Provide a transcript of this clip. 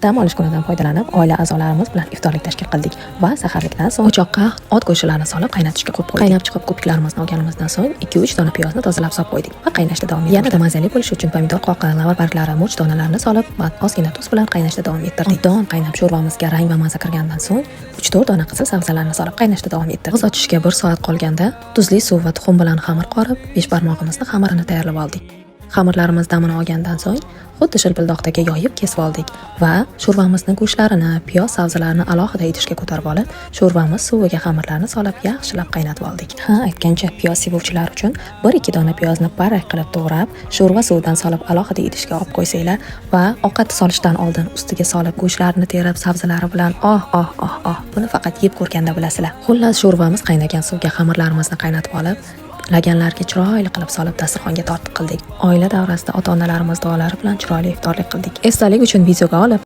Dam olish kunidan foydalanib, oila a'zolarimiz bilan iftorlik tashkil qildik va saharlikdan so'ng o'choqqa ot go'shtlarini solib, qaynatishga qo'yib qo'ydik. Qaynab chiqib, ko'piklarimizni olganimizdan so'ng 2-3 dona piyozni tozalab solib qo'ydik va qaynashda davom ettirdik. Yanada mazali bo'lishi uchun pomidor qoqi, lavr barglari, murch donalarini solib va ozgina tuz bilan qaynashda davom ettirdik. Obdon qaynab, sho'rvamizga rang va maza kirgandan so'ng 3-4 dona qizil sabzalarni solib, qaynashda davom ettirdik. Og'iz ochishga 1 soat qolganda tuzli suv va tuxum bilan xamir qorib, beshbarmog'imizni xamirini tayyorlab oldik. Xamirlarimiz damini olgandan so'ng xuddi shilpildoqdagi yoyib, kesib oldik va sho'rvamizni go'shtlarini, piyoz, sabzilarni alohida idishga ko'tarib olib, sho'rvamiz suviga xamirlarni solib, yaxshilab qaynatib oldik. Ha, aytgancha, piyoz sevuvchilar uchun 1-2 dona piyozni parrak qilib to'g'rab, sho'rva suvidan solib, alohida idishga olib qo'ysanglar va ovqat solishdan oldin ustiga solib, go'shtlarni terib, sabzilari bilan, oh oh oh oh, buni faqat yeb ko'rganda bilasizlar. Xullas, sho'rvamiz qaynagan suvga xamirlarimizni qaynatib olib, laganlarga chiroyli qilib solib, dasturxonga tortiq qildik. Oila davrasida ota onalarimiz duolari bilan chiroyli iftorlik qildik. Esdalik uchun videoga olib